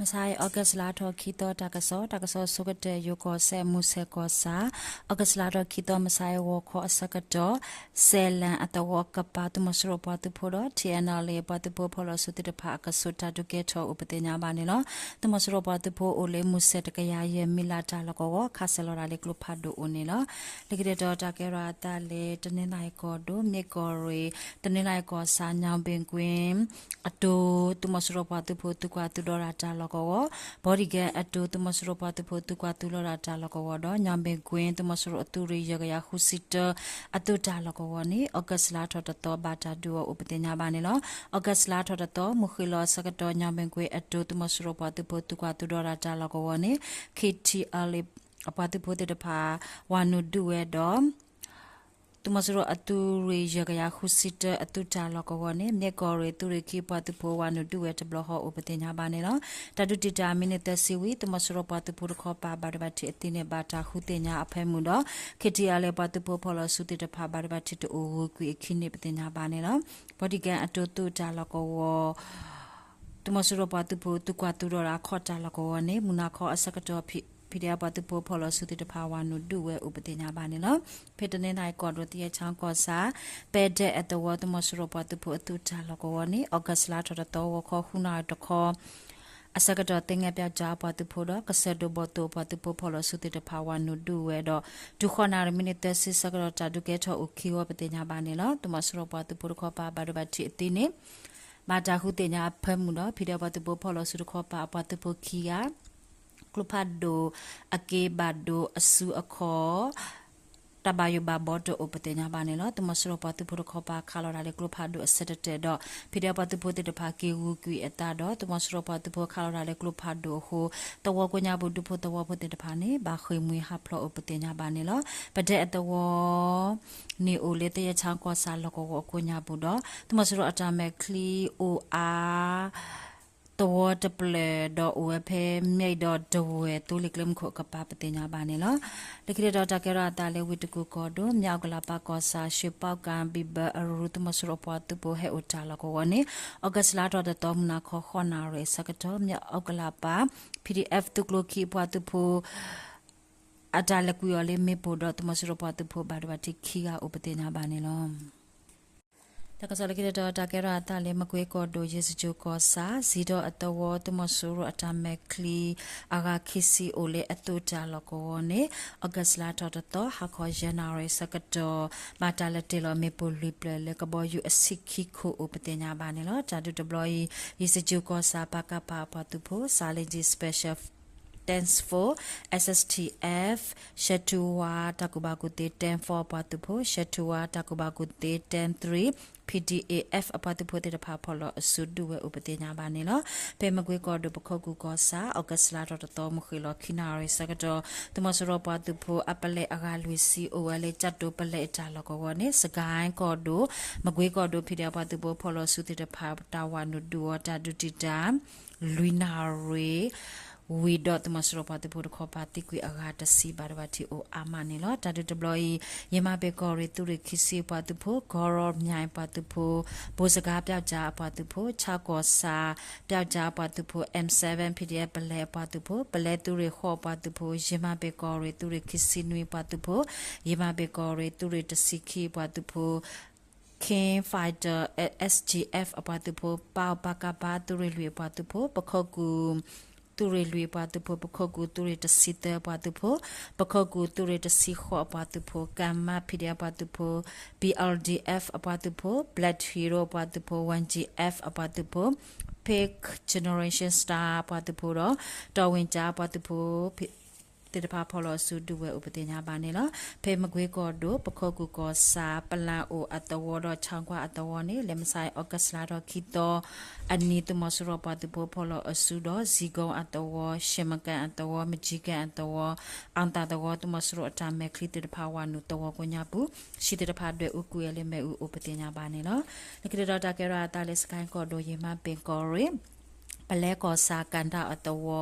မဆါအံၤ August လါထီၣ်ခံသီတၢ်ကစီၣ်, တၢ်ကစီၣ်ဆိကတၢၢ် ယိၤကီၢ်စဲၣ် မူစဲၣ်ကီၢ်ဆၣ်, August လါထီၣ်ခံသီ မဆါအံၤ ဂီၤခီအဆၢကတီၢ် စဲးလၣ်အသဝီအကပၤ သုးမီၤစိရိၤပှၤသုးဖိဒီး ထံၣ်အဲၣ်နီၣ်လ့ၣ် ပှၤသုးဖိဖီၣ်လီၤစုသ့ၣ်တဖၣ်အကဆူး တၢ်ဒုးကဲထီၣ်အိၣ်ပသ့ၣ်ညါဘၣ်န့ၣ်လီၤ. သုးမီၤစိရိၤပှၤသုးဖိအိၣ်လၢမူစဲၣ်တကယၤယဲၢ်မံလးတၢ်လီၢ်ကဝီၤ ခးစဲးလီၤဒၣ်လၢကျိဖးဒိၣ်အိၣ်န့ၣ်လီၤ. လၢခံတတီၤ တၢ်ကဲထီၣ်အသးလၢ တနီသရံၣ်ကီၢ်ဒိၣ် မ့ၢ်ကီၢ်ရ့ၣ် တနီသရံၣ်ကီၢ်ဆၣ် ညောင်ပင်ကွင်း အတိ သုးမီၤစိရိၤပှၤသုးဖိ သုးကွၢ်သုးဒီးတၢ်လီၢ်ကဝီၤ, ဘီဒံၣ်ကဲအတိ သုးမီၤစိရိၤပှၤသုးဖိ သုးကွၢ်သုးဒီးတၢ်လီၢ်ကဝီၤဒီး ညောင်ပင်ကွင်း သုးမီၤစိရိၤအသုးရ့ၣ်ယဲၢ်ကယၤဃုဆံတၢ အသုးတၢ်လီၢ်ကဝီၤန့ၣ် August လါထီၣ်တသီ ဘၣ်တၢ်ဒုးအီၤအိၣ်ပသ့ၣ်ညါဘၣ်န့ၣ်လီၤ. August လါထီၣ်တသီ မုၢ်ဃ့ၢ်လီၤအဆၢကတီၢ် ညောင်ပင်ကွင်းအတိ သုးမီၤစိရိၤပှၤသုးဖိ သုးကွၢ်သုးဒီးတၢ်လီၢ်ကဝီၤန့ၣ် ခ့ထံအလ့ၣ် အပှၤသုးဖိသ့ၣ်တဖၣ် ဝၤနုာ်ဒုးဝဲဒီး သုးမီၤစိရိၤအသုးရ့ၣ်ယဲၢ်ကယၤဃုဆံတၢ အသုးတၢ်လီၢ်ကဝီၤန့ၣ် မ့ၢ်ကီၢ်ရ့ၣ်သုးရ့ၣ်ခံ ပှၤသုးဖိဝၤနုာ်ဒုးဝဲတဘျီဃီအိၣ်ပသ့ၣ်ညါဘၣ်န့ၣ်လီၤ. တၢ်ဒုးတံာ်တာ်မံးနံးသၢဆံဝံၤ သုးမီၤစိရိၤပှၤသုးဖိတခီပၤ ဘၣ်ဒိဘၣ်ထံးအသံန့ၣ် ဘၣ်တၢ်ဃုသ့ၣ်ညါအဖၢမုၢ်ဒီး ခ့ထံအလ့ၣ် ပှၤသုးဖိဖီၣ်လီၤစုသ့ၣ်တဖၣ် ဘၣ်ဒိဘၣ်ထံးတအိၣ် ဂုၤကွံာ်အခံန့ၣ်ပသ့ၣ်ညါဘၣ်န့ၣ်လီၤ. ဘီဒံၣ်ကဲအတိ သုးတၢ်လီၢ်ကဝီၤ သုးမီၤစိရိၤပှၤသုးဖိ သုးကွၢ်သုးဒီးတၢ်ခီၣ်တၢ်လီၢ်ကဝီၤန့ၣ် မုၢ်နၤခီအဆၢကတီၢ် ဖံးဒဲး ပှၤသုးဖိဖီၣ်လီၤစုသ့ၣ်တဖၣ် ဝၤနုာ်ဒုးဝဲအိၣ်ပသ့ၣ်ညါဘၣ်န့ၣ်လီၤ. ဖဲတနီသရံၣ်ကီၢ်ဒိၣ် သယဲၣ်ချီကီၢ်ဆၣ် ပဲဒဲးအသဝီ သုးမီၤစိရိၤပှၤသုးဖိအသုးတၢ်လီၢ်ကဝီၤန့ၣ် August လါထီၣ်တသီ ဂီၤခီဃုနၣ်ရံၣ်တခီ အဆၢကတီၢ် သ့ၣ်ငဲၣ်ပျီကၠါအပှၤသုးဖိဒီး ကစၢၢ်ဒိၣ်ဘီၣ်သိၣ်အပှၤသုးဖိဖီၣ်လီၤစုသ့ၣ်တဖၣ် ဝၤနုာ်ဒုးဝဲဒီး တုၤဃိးနၣ်ရံၣ်မံးနံးသၢဆံဆၢကတီၢ် တၢ်ဒုးကဲထီၣ်အိၣ်ခံဂီၤပသ့ၣ်ညါဘၣ်န့ၣ်လီၤ. သုးမီၤစိရိၤပှၤသုးဖိတခီပၤ ဘၣ်ဒိဘၣ်ထံးအသံန့ၣ် ဘၣ်တၢ်ဃုသ့ၣ်ညါအဖၢမုၢ်ဒီး ဖံးဒဲး ပှၤသုးဖိဖီၣ်လီၤစုတခီပၤ အပှၤသုးဖိခံဂၤ ကျိဖးဒိၣ်အက့ဘၣ်ဒိအစုအခီၣ် တၢ်ဘၣ်ယိၣ်ဘၣ်ဘီတအိၣ်ပသ့ၣ်ညါဘၣ်န့ၣ်လီၤ. သုးမီၤစိရိၤပှၤသုးဖိတခီပၤ ခးလီၤတၢ်လၢကျိဖးဒိၣ်အဆၢတတဲာ်ဒီး ဖံးဒဲး ပှၤသုးဖိသ့ၣ်တဖၣ် က့ၤဂုၤကွံာ်အသးဒီး သုးမီၤစိရိၤပှၤသုးဖိခးလီၤတၢ်လၢကျိဖးဒိၣ်အဃိ သဝီကိးညါပူၤ ဒူဖိသဝီဖိသ့ၣ်တဖၣ်န့ၣ် ဘၣ်ဃ့ၢ်မှံဟးဖျိးအိၣ်ပသ့ၣ်ညါဘၣ်န့ၣ်လီၤ. ပဒဲအသဝီ န့ၣ်အိၣ်လၢသယဲၣ်ချီကီၢ်ဆၣ်လီၢ်ကဝီၤအကိးညါပူၤဒီး သုးမီၤစိရိၤအတၢ်မဲာ်ချံအိၣ်အါ သဝီတဖျၢၣ်ဒီးအိၣ်ဝဲဖဲ မၠဲးဒီးဒဝဲၢ်သိလ့ၣ်ကျဲမုၢ်ခိၣ်အကပၤပသ့ၣ်ညါဘၣ်န့ၣ်လီၤ. လၢခံတတီၤ တၢ်ကဲထီၣ်အသးလၢဝ့ၢ်တကူၣ်ကီၢ်ဒိၣ် မၠၣ်အူကလးပၤကီၢ်ဆၣ် ရွှေပေါက်ကန် ဘံၣ်ဘၢအရူ သုးမီၤစိရိၤအပှၤသုးဖိဟဲအိၣ်တၢ်လီၢ်ကဝီၤန့ၣ် August လါထီၣ်တသီ မုၢ်နၤခီဃိးနၣ်ရံၣ်အဆၢကတီၢ် မၠၣ်အူကလးပၤ PDF သုးကျိခံအပှၤသုးဖိ အတၢ်လဲၤကွံာ်အီၤလၢမ့ၣ်ပိၢ်ဒီး သုးမီၤစိရိၤပှၤသုးဖိဘၣ်ဒိဘၣ်ထံးခံဂၤအိၣ်ပသ့ၣ်ညါဘၣ်န့ၣ်လီၤ. တၢ်ကစီၣ်လၢခံတတီၤ တၢ်ကဲထီၣ်အသးလၢမကွ့ကီၢ်ဒိၣ် ယ့ၣ်စကၠိၣ်ကီၢ်ဆၣ် စံးထီၣ်အသဝီ သုးမီၤစိရိၤအတၢ်မဲာ်ချံ အဂၤခံဆံအိၣ်လၢအသုးတၢ်လီၢ်ကဝီၤန့ၣ် August လါထီၣ်တသီ ဟါခီယဲၢ်နၣ်ရံၣ်ဆၢကတီၢ် ဘၣ်တၢ်လဲၤတ့ၢ်လီၤမ့ၣ်ပိၢ်လွံၢ်ဖျၢၣ်လၢကဘီယူၤအဆံးခံခိၣ်အိၣ်ပသ့ၣ်ညါဘၣ်န့ၣ်လီၤ. တၢ်ဒုးတဘျီအံၤ ယ့ၣ်စကၠိၣ်ကီၢ်ဆၣ် ပကဖ အပှၤသုးဖိ Salingji Special Task Force SSTF ရှဲထူဝါတၢ်ကူၣ်ဘၣ်ကူၣ်သ့ Tank four အပှၤသုးဖိ ရှဲထူဝါတၢ်ကူၣ်ဘၣ်ကူၣ်သ့ Tank three PDF အပှၤသုးဖိသ့ၣ်တဖၣ် ဖီၣ်လီၤအစုဒုးဝဲအိၣ်ပသ့ၣ်ညါဘၣ်န့ၣ်လီၤ. ဖဲမကွ့ကီၢ်ဒိၣ် ပခိၣ်ကူၣ်ကီၢ်ဆၣ် August လါထီၣ်တသီ မုၢ်ဃ့ၢ်လီၤခံနၣ်ရံၣ်ဆၢကတီၢ် သုးမီၤစိရိၤပှၤသုးဖိအပလဲၣ်အဂၤလွံၢ်ဆံအိၣ်ဝဲလၢ ကၠၢ်တိၤပလဲၣ်အတၢ်လီၢ်ကဝီၤန့ၣ် စကဲၣ်ကီၢ်ဒိၣ် မကွ့ကီၢ်ဒိၣ် ဖံးဒဲး အပှၤသုးဖိဖီၣ်လီၤစုသ့ၣ်တဖၣ် တၢ်ဝၤနုာ်ဒုးအီၤ တၢ်ဒုးတံာ်တာ် လွံၢ်နၣ်ရံၣ် ဝံၤဒီး သုးမီၤစိရိၤပှၤသုးဖိတခီပၤသံကွံာ်အဂၤတဆံ ဘၣ်ဒိဘၣ်ထံးအိၣ်အါမးန့ၣ်လီၤ. တၢ်ဒုးတဘျီအံၤ ယမၤဘ့ၣ်ကီၢ်ရ့ၣ်သုးရ့ၣ်ခံဆံအပှၤသုးဖိ ကီၢ်ရီမၠဲၣ်အပှၤသုးဖိ ဘိစကါပျောက်ကၠါအပှၤသုးဖိ ဆါကီၢ်ဆၣ်ပျောက်ကၠါအပှၤသုးဖိ M seven PDF ပလဲၣ်အပှၤသုးဖိ ပလဲသုးရ့ၣ်ဃိးအပှၤသုးဖိ ယမၤဘ့ၣ်ကီၢ်ရ့ၣ်သုးရ့ၣ်ခံဆံနွံအပှၤသုးဖိ ယမၤဘ့ၣ်ကီၢ်ရ့ၣ်သုးရ့ၣ်တဆံခံအပှၤသုးဖိ King Fighter SGF အပှၤသုးဖိ ပၢ်ပကဖ သုးရ့ၣ်လွံၢ်အပှၤသုးဖိ ပခိၣ်ကူၣ်သုးရ့ၣ်လွံၢ်အပှၤသုးဖိ ပခိၣ်ကူၣ်သုးရ့ၣ်တဆံသၢအပှၤသုးဖိ ပခိၣ်ကူၣ်သုးရ့ၣ်တဆံဃိးအပှၤသုးဖိ ကမ PDF အပှၤသုးဖိ BLDF အပှၤသုးဖိ Black Hero အပှၤသုးဖိ YGF အပှၤသုးဖိ Pink Generation Star အပှၤသုးဖိဒီး တီၣ်ဝ့ၣ်ကၠါအပှၤသုးဖိ သ့ၣ်တဖၣ် ဖီၣ်လီၤအစုဒုးဝဲအိၣ်ပသ့ၣ်ညါဘၣ်န့ၣ်လီၤ. ဖဲမကွ့ကီၢ်ဒိၣ် ပခိၣ်ကူၣ်ကီၢ်ဆၣ် ပလၣ်အိၣ်အသဝီဒီး ဆၣ်ကွၢ်အသဝီန့ၣ် လဲၤမဆါအံၤ August လါထီၣ်ခံသီအနံၤ သုးမီၤစိရိၤပှၤသုးဖိဖီၣ်လီၤအစုဒီး ဇံကိအသဝီ ရှ့ၣ်မကၣ်အသဝီ မကၠံကၣ်အသဝီ အသးသဝီ သုးမီၤစိရိၤအတၢ်မဲာ်ချံသ့ၣ်တဖၣ် ဝၤနုာ်သဝီကိးညါပူၤ ဟံၣ်သ့ၣ်တဖၣ်ဒွဲၣ်အူကွံာ်အီၤလၢမ့ၣ်အူအိၣ်ပသ့ၣ်ညါဘၣ်န့ၣ်လီၤ. လၢခံတတီၤ တၢ်ကဲထီၣ်အသးလၢ စကဲၣ်ကီၢ်ဒိၣ် ယမၤဘ့ၣ်ကီၢ်ရ့ၣ် ပလဲကီၢ်ဆၣ် ကၣ်ဒါအသဝီ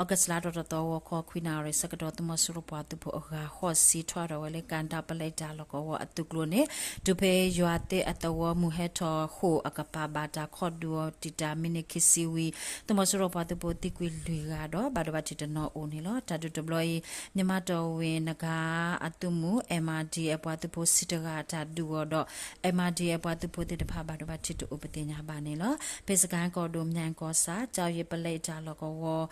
August လါထီၣ်တသီ ဂီၤခီခွံနၣ်ရံၣ် ဆၢကတီၢ် သုးမီၤစိရိၤပှၤသုးဖိအဂၤဃိးဆံ ထီၣ်ထီၣ်ဝဲလၢ ကၣ်ဒါပလဲတၢ်လီၢ်ကဝီၤအသုးကျိၤန့ၣ် တုၤဖဲယွၤသ့အသဝီမုၢ်ဟဲထီၣ်ဃိာ်အကပၤ ဘၣ်တၢ်ခီၣ်ဒုးအီၤတံာ်တာ် မံးနံးခံဆံဝံၤ သုးမီၤစိရိၤပှၤသုးဖိသံကွံာ်လွံၢ်ဂၤဒီး ဘၣ်ဒိဘၣ်ထံးတနီၤအိၣ်န့ၣ်လီၤ. တၢ်ဒုးတဘျီအံၤ မြန်မာ့တော်ဝင် နဂါးအသုးမုၢ် MRDA အပှၤသုးဖိဆံတဂၤတၢ်ဒုးအီၤဒီး MRDA အပှၤသုးဖိသ့ၣ်တဖၣ် ဘၣ်ဒိဘၣ်ထံးတအိၣ်ပသ့ၣ်ညါဘၣ်န့ၣ်လီၤ. ဖဲစကဲၣ်ကီၢ်ဒိၣ် မၠဲၣ်ကီၢ်ဆၣ် ကၠီယ့ပလဲတၢ်လီၢ်ကဝီၤ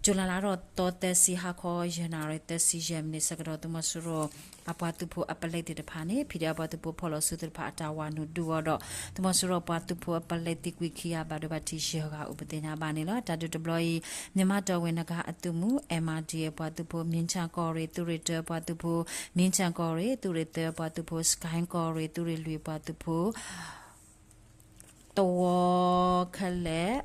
ကၠူၤလဲလါထီၣ်သီသၢဆံ ဟါခီယဲၢ်နၣ်ရံၣ်သၢဆံယဲၢ်မံးနံး ဆၢကတီၢ် သုးမီၤစိရိၤအပှၤသုးဖိအပလဲသ့ၣ်တဖၣ်န့ၣ် PDF အပှၤသုးဖိဖီၣ်လီၤစုသ့ၣ်တဖၣ်အတၢ်ဝးနုာ်ဒုးအီၤဒီး သုးမီၤစိရိၤပှၤသုးဖိအပလဲသံကွံာ်ခံဂၤ ဘၣ်ဒိဘၣ်ထံးယဲၢ်ဂၤအိၣ်ပသ့ၣ်ညါဘၣ်န့ၣ်လီၤ. တၢ်ဒုးတဘျီအံၤ မြန်မာ့တော်ဝင် နဂါးအသုးမုၢ် MRDA အပှၤသုးဖိ မြင်းခြံကီၢ်ရ့ၣ်သုးရ့ၣ်တၢအပှၤသုးဖိ မြင်းခြံကီၢ်ရ့ၣ်သုးရ့ၣ်သၢအပှၤသုးဖိ စကဲၣ်ကီၢ်ရ့ၣ်သုးရ့ၣ်လွံၢ်အပှၤသုးဖိ သဝီခဲလၢာ်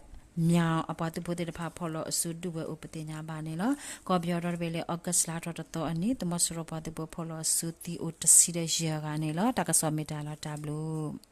မၠၣ်အပှၤသုးဖိသ့ၣ်တဖၣ် ဖီၣ်လီၤအစုဒုးဝဲအိၣ်ပသ့ၣ်ညါဘၣ်န့ၣ်လီၤ. ကီၢ်ပယီၤဒီတဘ့ၣ်လၢ August လါထီၣ်တသီအနံၤ သုးမီၤစိရိၤပှၤသုးဖိဖီၣ်လီၤအစုသံအိၣ်တဆံဒီးယဲၢ်ဂၤန့ၣ်လီၤ. တၢ်ကစီၣ်မ့ၢ်တၢ်လီၤတၢ်ဘျုး